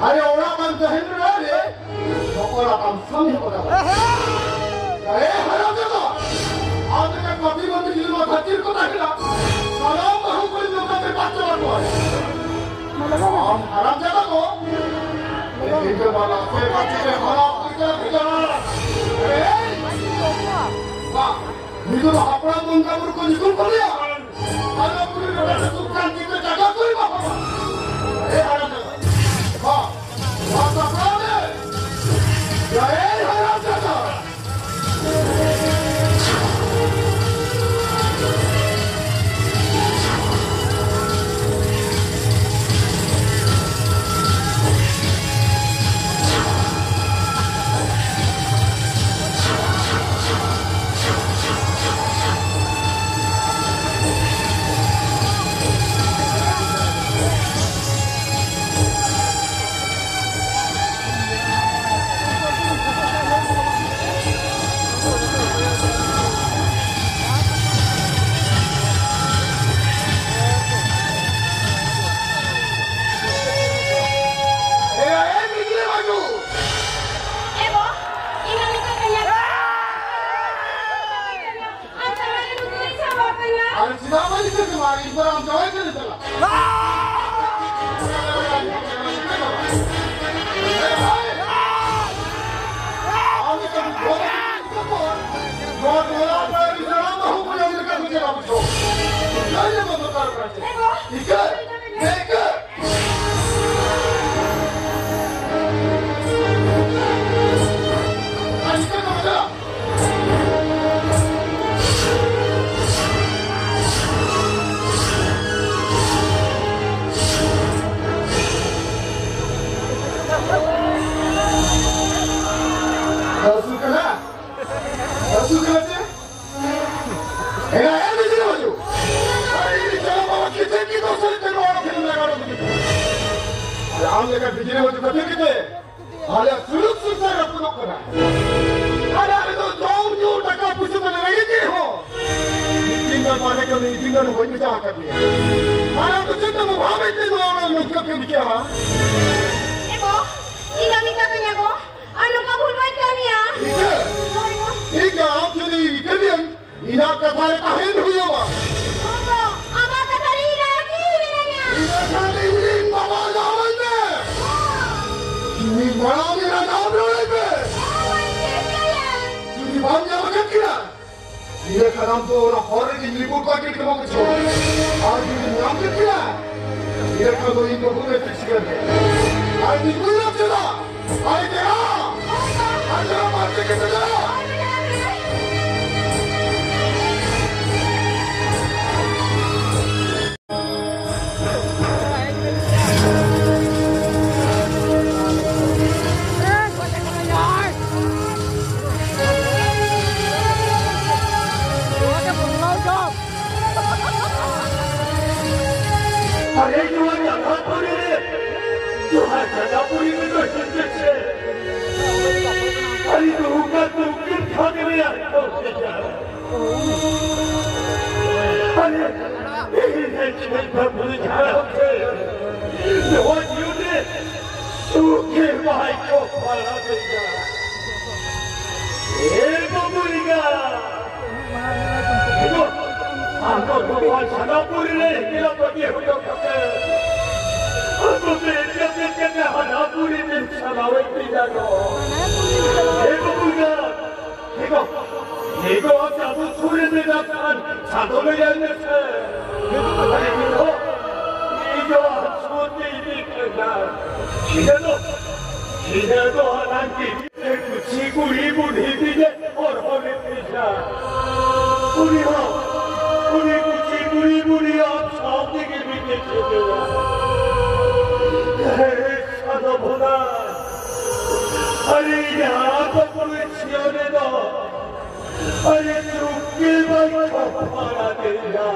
ᱟᱨᱮ ᱚᱲᱟᱜ ᱵᱟᱝ ᱛᱟᱦᱮᱱ ᱨᱮ ᱨᱮ, ᱱᱚᱜᱼᱚ ᱱᱟ ᱠᱟᱢ ᱥᱟᱢᱤ ᱦᱚᱸ ᱠᱟᱱᱟ᱾ ᱮ ᱦᱟᱨᱟ ᱡᱟᱫᱟ, ᱟᱢ ᱞᱮᱠᱟ ᱠᱟᱹᱯᱤ ᱢᱟᱹᱯᱤ ᱡᱩᱫᱤ ᱱᱚᱣᱟ ᱫᱷᱟᱹᱨᱛᱤ ᱨᱮᱠᱚ ᱛᱟᱦᱮᱱᱟ, ᱥᱟᱱᱟᱢ ᱵᱟᱹᱦᱩ ᱠᱩᱲᱤ ᱱᱚᱝᱠᱟ ᱛᱮ ᱯᱟᱸᱪ ᱪᱟᱵᱟ ᱠᱚᱣᱟ᱾ ᱟᱢ ᱦᱟᱨᱟ ᱡᱟᱫᱟ ᱠᱚ, ᱤᱧ ᱫᱚ ᱵᱟᱞᱟ ᱥᱮ ᱯᱟᱸᱪ ᱪᱮ ᱦᱟᱨᱟ ᱯᱩᱭᱥᱟᱹ ᱵᱷᱮᱡᱟ᱾ ᱮ, ᱵᱟ, ᱱᱤᱛᱚᱜ ᱫᱚ ᱦᱟᱯᱲᱟᱢ ᱵᱚᱸᱜᱟ ᱵᱩᱨᱩ ᱠᱚ ᱧᱩᱛᱩᱢ ᱠᱚ ᱞᱟᱹᱭᱟ᱾ ᱟᱫᱚ ᱠᱩᱲᱤ ᱠᱚᱲᱟ ᱥᱩᱠ ᱥᱟᱱᱛᱤ ᱛᱮ ᱡᱟᱭᱜᱟ ᱠᱚ ᱮᱢᱟ ᱠᱚᱣᱟ᱾ ᱮ ᱦᱟᱨᱟ ᱡᱟᱫᱟ᱾ ᱵᱟ, ᱵᱟ ᱥᱟᱯᱲᱟᱣ ᱢᱮ᱾ ᱡᱟᱭ ᱦᱟᱨᱟ ᱡᱟᱫᱟ᱾ ᱤᱠᱟᱹ! ᱦᱮᱸ, ᱤᱠᱟᱹ! ᱟᱨ ᱤᱠᱟᱹ ᱠᱚ ᱢᱮᱛᱟᱜᱼᱟ᱾ ᱦᱟᱹᱥᱩ ᱠᱟᱱᱟ? ᱦᱟᱹᱥᱩ ᱠᱟᱱᱟ ᱪᱮ? ᱮᱱᱟ, ᱮᱱ ᱵᱤᱡᱽᱞᱤ ᱵᱟᱹᱪᱩᱜ᱾ ᱟᱨ ᱤᱧ ᱪᱟᱞᱟᱣ ᱵᱟᱵᱟ ᱠᱤᱪᱷᱩ ᱠᱤ ᱫᱚᱥ ᱦᱟᱡᱟᱨ ᱴᱟᱠᱟ ᱚᱲᱟᱜ ᱠᱷᱚᱱ ᱞᱟᱜᱟᱣ ᱞᱟᱹᱜᱤᱫ᱾ ᱟᱨ ᱟᱢ ᱞᱮᱠᱟ ᱵᱤᱡᱽᱞᱤ ᱵᱟᱹᱪᱩᱜ ᱠᱷᱟᱹᱛᱤᱨ ᱜᱮᱛᱮ ᱟᱞᱮᱭᱟᱜ ᱥᱩᱞᱩᱠ ᱥᱚᱝᱥᱟᱨ ᱨᱟᱹᱯᱩᱫᱚᱜ ᱠᱟᱱᱟ᱾ ᱟᱨ ᱟᱞᱮ ᱫᱚ ᱡᱚᱢ ᱧᱩ ᱴᱟᱠᱟ ᱯᱩᱭᱥᱟᱹ ᱛᱮᱞᱮ ᱨᱮᱸᱜᱮᱡ ᱜᱮ ᱨᱮᱦᱚᱸ, ᱢᱤᱫ ᱫᱤᱱ ᱜᱟᱱ ᱵᱟᱨᱦᱮ ᱠᱟᱹᱢᱤ, ᱢᱤᱫ ᱫᱤᱱ ᱜᱟᱱ ᱵᱟᱹᱧ ᱢᱮᱛᱟ ᱟᱠᱟᱫ ᱢᱮᱭᱟ᱾ ᱟᱨ ᱟᱢ ᱫᱚ ᱪᱮᱫ ᱛᱮᱢ ᱚᱵᱷᱟᱵᱮᱫ ᱛᱮ ᱱᱚᱣᱟ ᱚᱲᱟᱜ ᱱᱚᱝᱠᱟ ᱠᱟᱹᱢᱤ ᱠᱮᱜᱼᱟ? ᱮ ᱜᱚ, ᱤᱧ ᱫᱚ ᱢᱮᱛᱟ ᱠᱟᱹᱧᱟ ᱜᱚ, ᱟᱨ ᱱᱚᱝᱠᱟ ᱵᱷᱩᱞ ᱵᱟᱹᱧ ᱠᱟᱹᱢᱤᱭᱟ᱾ ᱤᱠᱟᱹ! ᱦᱳᱭ ᱜᱚ᱾ ᱤᱧ ᱫᱚ ᱟᱢ ᱡᱩᱫᱤ ᱤᱠᱟᱹ ᱜᱮᱭᱟᱢ, ᱤᱧᱟᱹᱜ ᱠᱟᱛᱷᱟ ᱨᱮ ᱛᱟᱦᱮᱱ ᱦᱩᱭᱩᱜᱼᱟ᱾ ᱜᱚ, ᱟᱢᱟᱜ ᱠᱟᱛᱷᱟ ᱨᱮ ᱤᱧ ᱨᱟᱹᱡᱤ ᱢᱤᱱᱟᱹᱧᱟ᱾ ᱤᱱᱟᱹ ᱠᱷᱟᱱ ᱤᱧ ᱨᱤᱱ ᱵᱟᱵᱟ ᱞᱟᱹᱭ ᱢᱮ᱾ ᱜᱚ᱾ ᱤᱧ ᱢᱟᱲᱟᱝ ᱨᱮ ᱨᱟᱡᱟᱣ ᱨᱚᱲ ᱢᱮ᱾ ᱜᱚ, ᱵᱟᱹᱧ ᱪᱮᱥᱴᱟᱭᱟ᱾ ᱡᱩᱫᱤ ᱵᱟᱢ ᱧᱟᱢ ᱟᱠᱟᱫ ᱠᱤᱱᱟ, ᱤᱱᱟᱹ ᱠᱷᱟᱱ ᱟᱢ ᱫᱚ ᱚᱱᱟ ᱦᱚᱨ ᱨᱮᱜᱮ ᱞᱤᱵᱩ ᱯᱟᱠᱮᱴ ᱠᱚ ᱵᱟᱠᱚ ᱪᱷᱚᱲ᱾ ᱟᱨ ᱡᱩᱫᱤ ᱧᱟᱢ ᱠᱮᱫ ᱠᱤᱱᱟ, ᱤᱱᱟᱹ ᱠᱷᱟᱱ ᱫᱚ ᱤᱧ ᱫᱚ ᱵᱟᱹᱧ ᱢᱮᱥᱮᱡᱽ ᱠᱟᱱ ᱜᱮᱭᱟ᱾ ᱟᱨ ᱤᱧ ᱵᱟᱹᱧ ᱨᱟᱯ ᱪᱟᱞᱟᱜ᱾ ᱟᱨ ᱤᱧ ᱪᱟᱞᱟᱜ᱾ ᱟᱨ ᱪᱟᱞᱟᱜ ᱵᱟᱨ ᱪᱮᱫ ᱠᱟᱛᱮ ᱪᱟᱞᱟᱜ᱾ अरे, जो है जगह पूरी रे, जो है जगह पूरी में तो हिंदू से। अरे, तू का तू किन खा के नहीं आ? अरे, यही है जीवन भर भूल जा रहे थे। जो जीवन ने सूखे भाई को फला देगा। ए बबुरिया, देखो, हमको भगवान सदापुरी ने हिला पति हो जाओ करते। हम तो तेरे के के के हदापुरी दिन सदावे पी जाओ। ए बबुरिया, देखो, देखो, अब जादू सूर्य में जाता है, साधु में जाएंगे। अरे देखो, ᱤᱧ ᱫᱚ, ᱤᱧ ᱫᱚ ᱦᱟᱲᱟᱢ ᱠᱤ ᱠᱩᱪᱤ ᱠᱩᱲᱤ ᱵᱩᱰᱷᱤ ᱛᱤᱧᱮ ᱦᱚᱨᱦᱚ ᱞᱮᱫ ᱛᱤᱧᱟ᱾ ᱩᱱᱤ ᱦᱚᱸ, ᱩᱱᱤ ᱠᱩᱪᱤ ᱠᱩᱲᱤ ᱵᱩᱰᱷᱤ ᱟᱢ ᱥᱟᱶ ᱛᱮᱜᱮ ᱢᱤᱫ ᱮ ᱪᱷᱩᱴᱟᱹᱣᱟ᱾ ᱦᱮ ᱥᱟᱫᱚ ᱵᱷᱚᱜᱟᱱ, ᱟᱨᱮ ᱡᱟᱦᱟᱸ ᱠᱚ ᱠᱩᱲᱤ ᱡᱤᱭᱚᱱ ᱨᱮᱫᱚ ᱟᱨᱮ ᱪᱩᱯᱠᱮ ᱵᱟᱭ ᱠᱷᱚᱯᱟᱲᱟ ᱛᱮᱨᱟ᱾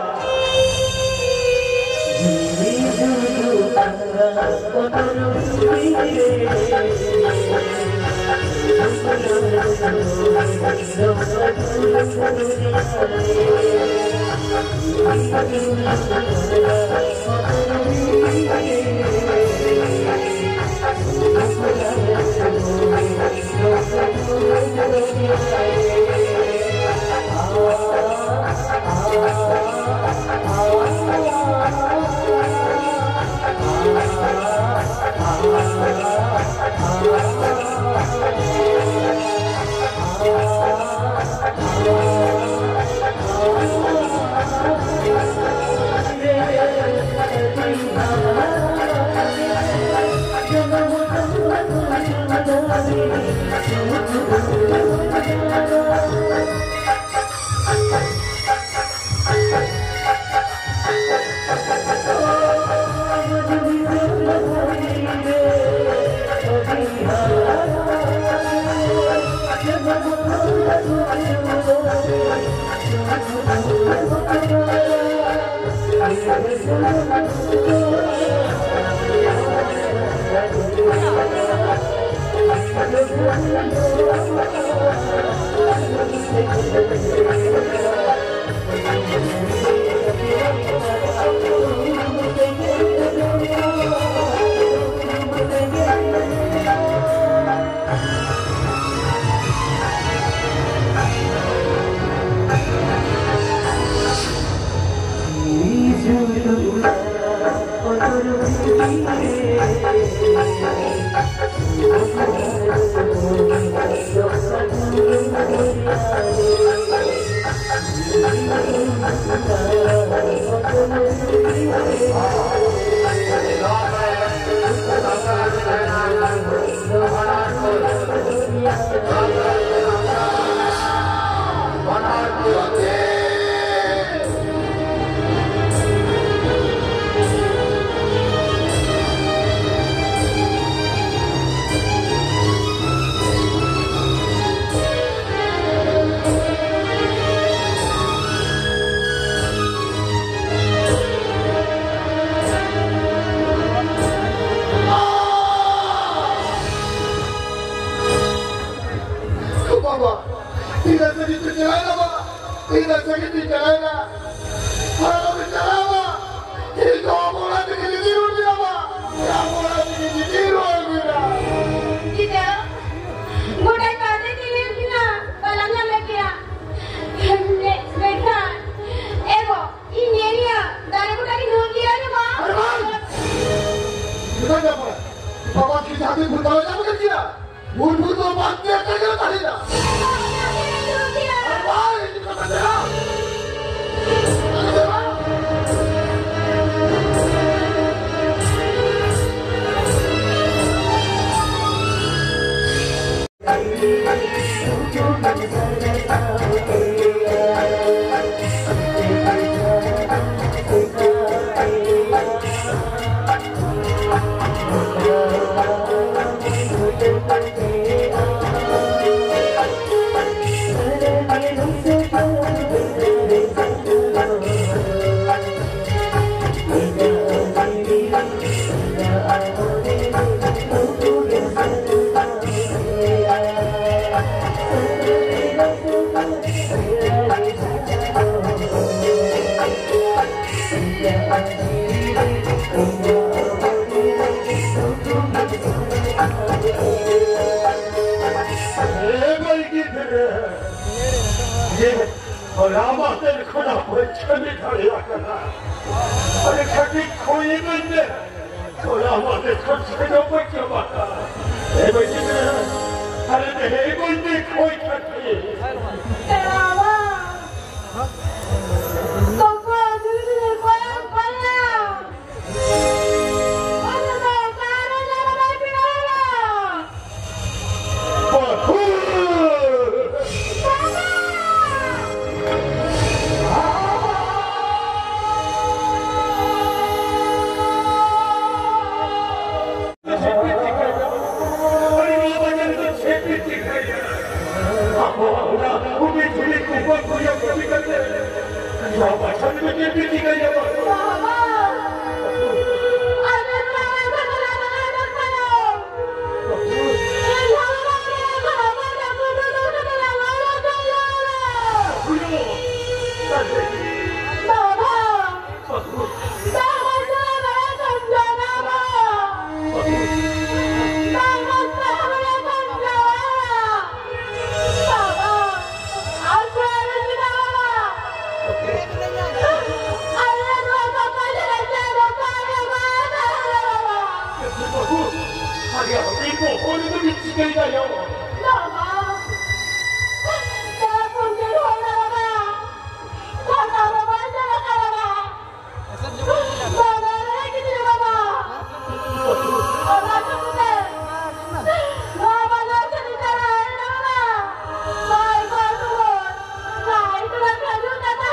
ᱵᱟᱵᱟ, ᱛᱤᱱᱟᱹᱜ ᱥᱟᱺᱜᱤᱧ ᱯᱮ ᱪᱟᱞᱟᱣᱮᱱᱟ ᱵᱟᱵᱟ? ᱛᱤᱱᱟᱹᱜ ᱥᱟᱺᱜᱤᱧ ᱯᱮ ᱪᱟᱞᱟᱣᱮᱱᱟ? ᱟᱨ ᱟᱞᱚᱯᱮ ᱪᱟᱞᱟᱣᱟ᱾ ᱤᱧ ᱫᱚ ᱟᱵᱚ ᱚᱲᱟᱜ ᱛᱮᱜᱮ ᱤᱫᱤ ᱨᱩᱣᱟᱹᱲ ᱢᱮᱭᱟ ᱵᱟᱵᱟ᱾ ᱟᱵᱚ ᱚᱲᱟᱜ ᱛᱮᱜᱮ ᱤᱫᱤ ᱨᱩᱣᱟᱹᱲ ᱢᱮᱭᱟ᱾ ᱪᱤᱠᱟᱹ? ᱜᱚᱴᱟᱭ ᱯᱟᱸᱡᱟ ᱠᱮᱫ ᱢᱮᱭᱟ, ᱵᱟᱞᱟᱝ ᱧᱟᱢ ᱞᱮᱫ ᱢᱮᱭᱟ᱾ ᱢᱮ-, ᱢᱮᱱᱠᱷᱟᱱ, ᱮ ᱜᱚ, ᱤᱧ ᱧᱮᱞ ᱢᱮᱭᱟ, ᱫᱟᱨᱮ ᱵᱩᱴᱟᱹ ᱨᱤᱧ ᱫᱩᱲᱩᱵ ᱜᱮᱭᱟ ᱥᱮ ᱵᱟᱝ? ᱟᱨᱮ ᱵᱟᱝ! ᱪᱮᱫᱟᱜ ᱧᱟᱢᱚᱜᱼᱟ? ᱵᱟᱵᱟ ᱠᱤ ᱡᱟᱦᱟᱸ ᱛᱤᱱ ᱵᱷᱩᱞ ᱵᱟᱵᱟ ᱧᱟᱢ ᱠᱮᱫ ᱜᱮᱭᱟ? ᱵᱷᱩᱞ ᱵᱷᱩᱞ ᱫᱚ ᱵᱟᱝ ᱜᱮ ᱠᱟᱱᱟ ᱛᱟᱦᱮᱱᱟ᱾ ᱟᱨᱮ ᱵᱟᱝ! ᱤᱧ ᱠᱟᱛᱷᱟ ᱪᱟᱞᱟᱣ! ᱮ ᱢᱟᱹᱭ ᱜᱤᱫᱽᱨᱟᱹ, ᱡᱮ ᱦᱚᱞᱟ ᱢᱟᱦᱫᱮᱨ ᱠᱷᱚᱱᱟᱜ ᱵᱟᱹᱧ ᱠᱟᱹᱢᱤ ᱫᱟᱲᱮᱭᱟᱜ ᱠᱟᱱᱟ᱾ ᱟᱨᱮ ᱠᱟᱹᱴᱤᱡ ᱠᱷᱚᱭ ᱤᱢᱟᱹᱧ ᱢᱮ᱾ ᱦᱚᱞᱟ ᱢᱟᱦᱫᱮᱨ ᱠᱷᱚᱱ ᱪᱮᱫ ᱦᱚᱸ ᱵᱟᱹᱧ ᱡᱚᱢ ᱟᱠᱟᱫᱟ᱾ ᱮ ᱢᱟᱹᱭ ᱜᱤᱫᱽᱨᱟᱹ, ᱟᱨᱮ ᱛᱮᱦᱮᱧ ᱤᱢᱟᱹᱧ ᱢᱮ ᱠᱷᱚᱭ ᱠᱟᱹᱴᱤᱡ᱾ ᱵᱟᱵᱟ, ᱛᱚᱠᱚ ᱟᱹᱥᱩᱞ ᱠᱤᱫᱤᱧ ᱠᱚᱭᱚᱜ ᱠᱚᱭᱚᱜ᱾ ᱚᱱᱟ ᱫᱚ ᱚᱠᱟᱨᱮ ᱧᱟᱢ ᱟᱢᱟᱭ ᱯᱮᱲᱟ ᱦᱚᱲ? ᱦᱚᱲ ᱫᱚ ᱵᱤᱱ ᱪᱤᱠᱟᱹᱭᱮᱫᱟ ᱭᱟ? ᱵᱟᱵᱟ, ᱛᱟᱨᱟ ᱯᱩᱱ ᱫᱤᱱ ᱦᱩᱭ ᱮᱱᱟ ᱵᱟᱵᱟ᱾ ᱵᱟᱵᱟ, ᱵᱟᱵᱟ, ᱪᱟᱞᱟᱜ ᱠᱟᱱᱟ ᱵᱟᱵᱟ᱾ ᱵᱟᱵᱟ, ᱨᱮ ᱜᱤᱫᱽᱨᱟᱹ ᱵᱟᱵᱟ᱾ ᱵᱟᱵᱟ, ᱪᱩᱯ ᱢᱮ᱾ ᱵᱟᱵᱟ, ᱱᱚᱣᱟ ᱪᱮᱫ ᱤᱧ ᱪᱟᱞᱟᱣ ᱮᱱᱟ ᱵᱟᱵᱟ? ᱵᱟᱭ ᱜᱚᱲ ᱫᱩᱣᱟᱹᱨ, ᱵᱟᱭ ᱜᱚᱲ ᱠᱷᱟᱹᱡᱩᱨ ᱠᱟᱛᱷᱟ᱾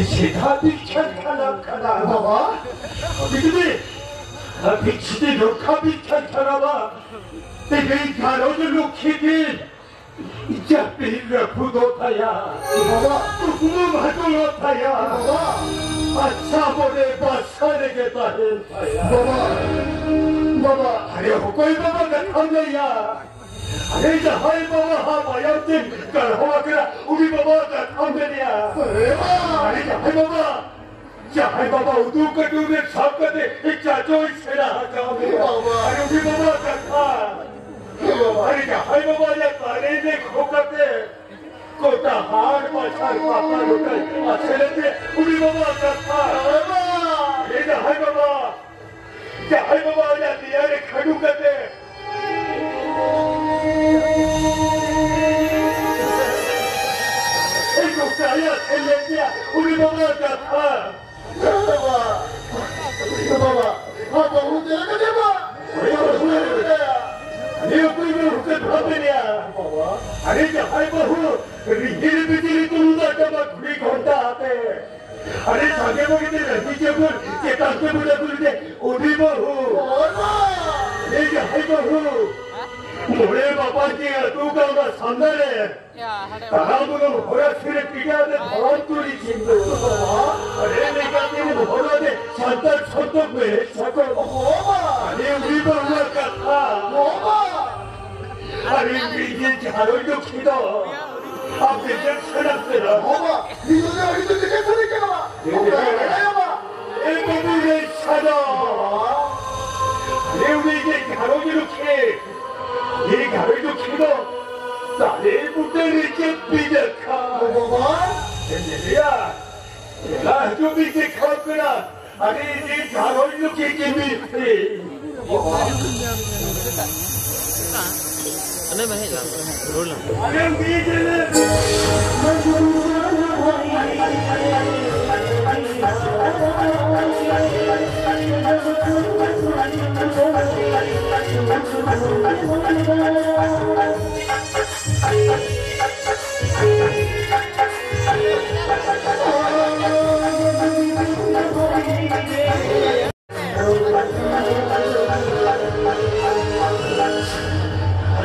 ᱥᱮᱛᱟ ᱵᱤᱪᱷᱟᱹᱱ ᱠᱟᱱᱟ, ᱠᱟᱱᱟ᱾ ᱵᱟᱵᱟ, ᱟᱹᱵᱤᱱ ᱫᱚ, ᱟᱹᱵᱤᱱ ᱡᱩᱫᱤ ᱱᱚᱝᱠᱟ ᱵᱤᱪᱷᱟᱹᱱ ᱠᱟᱱᱟ ᱵᱟ, ᱛᱮᱦᱮᱧ ᱜᱷᱟᱨᱚᱸᱡᱽ ᱞᱚᱠᱠᱷᱤ ᱜᱮ ᱡᱟᱹᱯᱤᱫ ᱨᱟᱹᱯᱩᱫᱚᱜ ᱛᱟᱭᱟ᱾ ᱵᱟᱵᱟ᱾ ᱠᱩᱠᱢᱩ ᱵᱷᱟᱴᱚᱞᱚᱜ ᱛᱟᱭᱟ᱾ ᱵᱟᱵᱟ᱾ ᱟᱪᱪᱷᱟ ᱵᱚᱞᱮ ᱵᱟᱥᱟ ᱨᱮᱜᱮ ᱛᱟᱦᱮᱱ ᱛᱟᱭᱟ᱾ ᱵᱟᱵᱟ᱾ ᱵᱟᱵᱟ᱾ ᱟᱨᱮ ᱚᱠᱚᱭ ᱵᱟᱵᱟ ᱠᱟᱛᱷᱟᱢ ᱞᱟᱹᱭᱟ? ᱟᱨᱮ ᱡᱟᱦᱟᱸᱭ ᱵᱟᱵᱟ ᱦᱟᱜ ᱢᱟᱭᱟᱢ ᱛᱮ ᱜᱟᱲᱦᱟᱣ ᱟᱠᱟᱱᱟ, ᱩᱱᱤ ᱵᱟᱵᱟ ᱠᱟᱛᱷᱟᱢ ᱞᱟᱹᱭᱟ᱾ ᱟᱨᱮ ᱵᱟᱵᱟ᱾ ᱟᱨᱮ ᱡᱟᱦᱟᱸᱭ ᱵᱟᱵᱟ ᱡᱟᱦᱟᱸᱭ ᱵᱟᱵᱟ ᱩᱫᱩᱜ ᱠᱟᱹᱴᱩᱵ ᱨᱮ ᱥᱟᱵ ᱠᱟᱛᱮ ᱪᱟᱪᱚᱭ ᱥᱮᱬᱟ ᱟᱠᱟᱫ ᱢᱮᱭᱟ᱾ ᱵᱟᱵᱟ᱾ ᱟᱨ ᱩᱱᱤ ᱵᱟᱵᱟ ᱠᱟᱛᱷᱟ᱾ ᱵᱟᱵᱟ᱾ ᱟᱨ ᱡᱟᱦᱟᱸᱭ ᱵᱟᱵᱟ ᱟᱭᱟᱜ ᱛᱟᱨᱮᱱ ᱨᱮ ᱠᱷᱚ ᱠᱟᱛᱮ ᱜᱚᱴᱟ ᱦᱟᱴ ᱵᱟᱡᱟᱨ ᱯᱟᱛᱟ ᱜᱚᱴᱟᱭ ᱟᱥᱮᱱᱮᱫ ᱢᱮᱭᱟ, ᱩᱱᱤ ᱵᱟᱵᱟ ᱠᱟᱛᱷᱟ᱾ ᱵᱟᱵᱟ᱾ ᱟᱨ ᱡᱟᱦᱟᱸᱭ ᱵᱟᱵᱟ, ᱡᱟᱦᱟᱸᱭ ᱵᱟᱵᱟ ᱟᱭᱟᱜ ᱫᱮᱭᱟ ᱨᱮ ᱠᱷᱟᱹᱰᱩ ᱠᱟᱛᱮ ᱮᱠᱫᱚᱢ ᱟᱭᱟᱜ ᱞᱟᱹᱭ ᱠᱮᱭᱟ ᱩᱱᱤ ᱵᱟᱵᱟ ᱠᱟᱛᱷᱟ᱾ ᱵᱟᱵᱟ, ᱵᱟᱵᱟ, ᱟᱢ ᱵᱟᱹᱦᱩ ᱪᱮᱫ ᱞᱮᱠᱟ ᱪᱟᱵᱟ? ᱩᱱᱤ ᱵᱟᱹᱦᱩ ᱞᱟᱹᱭ ᱠᱮᱭᱟ᱾ ᱱᱤᱭᱟᱹ ᱠᱩᱲᱤ ᱵᱟᱹᱦᱩ ᱠᱚ ᱵᱷᱟᱵᱮ ᱞᱮᱭᱟ᱾ ᱵᱟᱵᱟ᱾ ᱟᱨᱮ ᱡᱟᱦᱟᱸᱭ ᱵᱟᱹᱦᱩ ᱨᱤᱦᱤᱲ ᱵᱤᱡᱽᱞᱤ ᱛᱩᱞᱩᱫᱟ ᱪᱟᱵᱟ ᱜᱷᱩᱲᱤ ᱜᱷᱚᱱᱴᱟ ᱟᱛᱮ᱾ ᱟᱨᱮ ᱥᱟᱸᱜᱮ ᱵᱚᱜᱮ ᱛᱮ ᱨᱟᱹᱦᱤ ᱪᱟᱹᱵᱩᱞ ᱪᱮᱛᱟᱱ ᱛᱮ ᱵᱩᱞᱟ ᱵᱩᱞᱤ ᱛᱮ ᱩᱱᱤ ᱵᱟᱹᱦᱩ᱾ ᱵᱟᱵᱟ᱾ ᱟᱨᱮ ᱡᱟᱦᱟᱸᱭ ᱵᱟᱹᱦᱩ ᱢᱚᱬᱮ ᱵᱟᱯᱟᱭ ᱛᱮ ᱟᱹᱛᱩ ᱜᱟᱶᱛᱟ ᱥᱟᱢᱱᱟ ᱨᱮ ᱛᱟᱲᱟᱢ ᱵᱩᱨᱩ ᱦᱚᱨᱟ ᱥᱤᱨ ᱨᱮ ᱴᱤᱠᱟᱹ ᱟᱛᱮ ᱫᱷᱚᱨᱚᱢ ᱛᱩᱲᱤ ᱪᱷᱤᱱᱫᱟᱹ᱾ ᱟᱨᱮ ᱞᱮᱠᱟᱛᱮ ᱦᱚᱨᱟ ᱨᱮ ᱥᱟᱱᱛᱟᱲ ᱥᱚᱛᱚᱠ ᱢᱮ ᱥᱟᱠᱚ᱾ ᱟᱨᱮ ᱩᱱᱤ ᱵᱟᱹᱦᱩᱣᱟᱜ ᱠᱟᱛᱷᱟ᱾ ᱟᱨᱮ ᱢᱤᱫ ᱫᱤᱱ ᱡᱷᱟᱲᱚᱭ ᱫᱚ ᱠᱷᱤᱫᱚ᱾ ᱟᱯᱮ ᱡᱮ ᱥᱮᱬᱟ ᱥᱮᱬᱟ᱾ ᱵᱟᱵᱟ, ᱱᱤᱭᱟᱹ ᱫᱚ ᱟᱹᱰᱤ ᱫᱚ ᱪᱮᱫ ᱥᱟᱹᱨᱤ ᱠᱟᱱᱟ? ᱵᱟᱵᱟ, ᱮ ᱵᱟᱹᱵᱩ ᱨᱮ ᱥᱟᱫᱚ᱾ ᱟᱨᱮ ᱩᱱᱤ ᱡᱮ ᱡᱷᱟᱲᱚᱭ ᱫᱚ ᱠᱷᱤᱫᱚ᱾ ᱤᱧ ᱜᱷᱟᱨᱚᱸᱡᱽ ᱫᱚ ᱠᱷᱤᱫᱚ ᱛᱟᱞᱮ ᱵᱩᱴᱟᱹ ᱨᱮ ᱪᱮᱫ ᱯᱤᱡᱟᱹ ᱠᱷᱟ? ᱵᱟᱵᱟ! ᱪᱮᱫ ᱮᱢ ᱞᱟᱹᱭᱟ? ᱪᱮᱞᱟ ᱦᱤᱡᱩᱜ ᱵᱤᱱ ᱪᱮᱫ ᱠᱷᱟᱨᱟᱯ ᱠᱟᱱᱟ? ᱟᱹᱰᱤ ᱫᱤᱱ ᱜᱷᱟᱨᱚᱸᱡᱽ ᱫᱚ ᱪᱮᱫ ᱪᱮᱫ ᱵᱤᱱ ᱯᱮ? ᱟᱞᱮ ᱢᱟ ᱦᱮᱡ ᱞᱟᱝ, ᱨᱩᱣᱟᱹᱲ ᱞᱟᱝ᱾ ᱟᱞᱮ ᱩᱱᱤ ᱡᱮᱞᱮ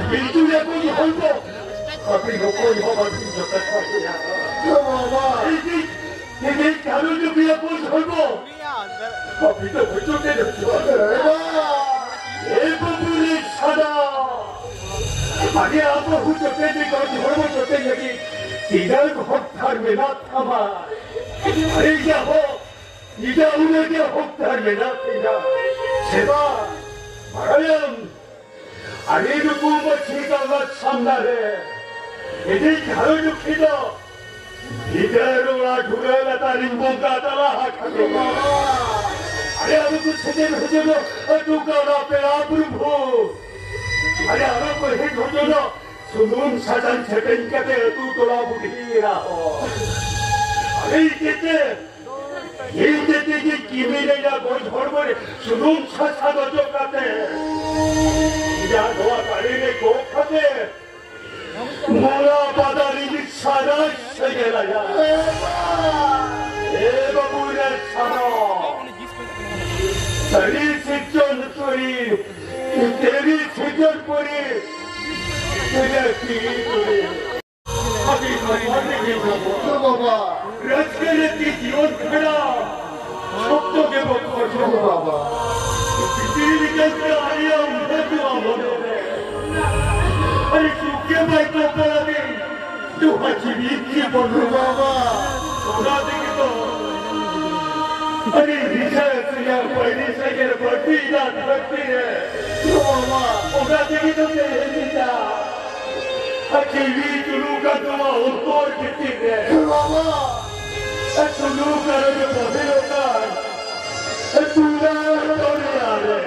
ᱵᱤᱱᱛᱩ ᱭᱟᱠᱚ ᱡᱚᱠᱷᱚᱱ ᱠᱚ, ᱟᱹᱵᱤᱱ ᱦᱚᱸᱠᱚ ᱮᱦᱚᱵᱟ, ᱵᱤᱱ ᱡᱚᱛᱚ ᱠᱚ ᱦᱩᱭᱟ᱾ ᱵᱟᱵᱟ! ᱤᱧ, ᱤᱧ, ᱤᱧ ᱜᱷᱟᱨᱚᱸᱡᱽ ᱨᱮ ᱵᱤᱭᱟ ᱠᱚ ᱡᱚᱠᱷᱚᱱ ᱠᱚ, ᱟᱹᱵᱤᱱ ᱫᱚ ᱦᱚᱪᱚ ᱛᱮ ᱡᱚᱛᱚ᱾ ᱵᱟᱵᱟ! ᱮ ᱵᱟᱹᱵᱩ ᱨᱮ ᱥᱟᱫᱟ! ᱟᱜᱮ ᱟᱵᱚ ᱦᱚᱪᱚ ᱛᱮ ᱡᱚᱛᱚ ᱦᱚᱲ ᱵᱚ ᱡᱚᱛᱚ ᱞᱟᱹᱜᱤᱫ ᱛᱤᱱᱟᱹᱜ ᱦᱚᱠᱫᱟᱨ ᱢᱮᱱᱟᱜ ᱛᱟᱢᱟ᱾ ᱟᱨᱮ ᱭᱟ ᱦᱚ, ᱤᱧᱟᱹᱜ ᱩᱱᱟᱹᱜ ᱜᱮ ᱦᱚᱠᱫᱟᱨ ᱢᱮᱱᱟᱜ ᱛᱤᱧᱟ᱾ ᱥᱮᱵᱟ, ᱵᱟᱲᱟᱭᱟᱢ, ᱟᱹᱰᱤ ᱨᱚᱠᱚᱢ ᱢᱟᱹᱡᱷᱤ ᱜᱟᱶᱛᱟ ᱥᱟᱢᱱᱟ ᱨᱮ ᱤᱧᱤᱡ ᱜᱷᱟᱨᱚᱸᱡᱽ ᱨᱩᱠᱷᱤᱭᱟᱹ ᱫᱚ ᱵᱷᱤᱛᱟᱹᱨ ᱚᱲᱟᱜ ᱰᱷᱩᱲᱟᱹ ᱞᱟᱛᱟᱨ ᱨᱤᱧ ᱵᱚᱸᱜᱟ ᱛᱟᱞᱟ ᱟᱠᱟᱫᱮᱭᱟ᱾ ᱟᱨᱮ ᱟᱵᱚ ᱠᱚ ᱥᱮᱴᱮᱨ ᱦᱚᱪᱚ ᱫᱚ ᱟᱹᱛᱩ ᱜᱟᱶᱛᱟ ᱯᱮᱲᱟ ᱯᱨᱚᱵᱷᱩ᱾ ᱟᱨᱮ ᱟᱵᱚ ᱠᱚ ᱦᱮᱡ ᱦᱚᱪᱚ ᱫᱚ ᱥᱩᱱᱩᱢ ᱥᱟᱥᱟᱝ ᱥᱮᱯᱮᱧ ᱠᱟᱛᱮ ᱟᱹᱛᱩ ᱴᱚᱞᱟ ᱵᱩᱰᱷᱤ ᱮᱨᱟ ᱦᱚᱲ᱾ ᱤᱧ ᱛᱮᱛᱮ, ᱤᱧ ᱛᱮᱛᱮ ᱜᱮ ᱠᱤᱢᱤ ᱨᱮᱭᱟᱜ ᱜᱚᱡ ᱦᱚᱲᱢᱚ ᱨᱮ ᱥᱩᱱᱩᱢ ᱥᱟᱥᱟᱝ ᱚᱡᱚᱜ ᱠᱟᱛᱮ, ᱤᱧᱟᱹᱜ ᱱᱚᱣᱟ ᱫᱟᱲᱮ ᱨᱮ ᱜᱚᱜ ᱠᱟᱛᱮ, ᱢᱚᱲᱟ ᱯᱟᱫᱟ ᱨᱤᱱᱤᱡ ᱥᱟᱱᱟᱭ ᱥᱮᱸᱜᱮᱞ ᱟᱭᱟ᱾ ᱮ ᱵᱟᱵᱩ ᱨᱮ ᱥᱟᱱᱟ᱾ ᱛᱮᱨᱤ ᱥᱤᱨᱡᱚᱱ ᱯᱩᱨᱤ, ᱛᱮᱨᱤ ᱥᱤᱨᱡᱚᱱ ᱯᱩᱨᱤ, ᱛᱮᱨᱤ ᱥᱤᱨᱡᱚᱱ ᱯᱩᱨᱤ᱾ ᱟᱹᱰᱤ ᱱᱟᱯᱟᱭ ᱜᱮ ᱵᱟᱵᱟ᱾ ᱨᱟᱹᱥᱠᱟᱹ ᱨᱮ ᱛᱤ ᱡᱤᱭᱚᱱ ᱠᱷᱟᱸᱰᱟᱣ ᱥᱚᱠᱛᱚ ᱜᱮ ᱵᱚ ᱠᱷᱚᱡᱚᱜᱼᱟ ᱵᱟᱵᱟ᱾ ᱯᱤᱯᱤᱲᱤ ᱞᱮᱠᱟᱱ ᱠᱟᱹᱦᱱᱤᱭᱟᱹ ᱩᱭᱦᱟᱹᱨ ᱠᱚᱣᱟ ᱢᱚᱱᱮ ᱨᱮ᱾ ᱟᱹᱰᱤ ᱥᱩᱠ ᱜᱮ ᱵᱟᱭ ᱛᱚᱯᱟ ᱞᱟᱹᱜᱤᱫ ᱱᱚᱣᱟ ᱡᱤᱣᱤ ᱜᱮ ᱵᱚᱱ ᱨᱩᱣᱟᱹᱣᱟ᱾ ᱚᱱᱟ ᱛᱮᱜᱮ ᱛᱚ ᱟᱹᱰᱤ ᱨᱤᱥᱟᱹ ᱨᱮᱭᱟᱜ ᱵᱟᱹᱭᱨᱤ ᱥᱮᱸᱜᱮᱞ ᱵᱟᱹᱲᱛᱤᱭᱮᱱᱟ ᱫᱷᱟᱹᱨᱛᱤ ᱨᱮ᱾ ᱱᱚᱣᱟ ᱚᱱᱟ ᱛᱮᱜᱮ ᱛᱚ ᱛᱮᱦᱮᱧ ᱤᱧᱟᱹᱜ ᱟᱨ ᱡᱤᱣᱤ ᱡᱩᱞᱩᱜ ᱠᱟᱱ ᱛᱟᱢᱟ ᱚᱱᱛᱚᱨ ᱵᱷᱤᱛᱤᱨ ᱨᱮ᱾ ᱵᱟᱵᱟ, ᱟᱨ ᱡᱩᱞᱩᱜ ᱠᱟᱱ ᱨᱮ ᱵᱚᱦᱮᱞᱚᱜ ᱠᱟᱱ ᱫᱩᱞᱟᱹᱲ ᱫᱚᱨᱭᱟ ᱨᱮ᱾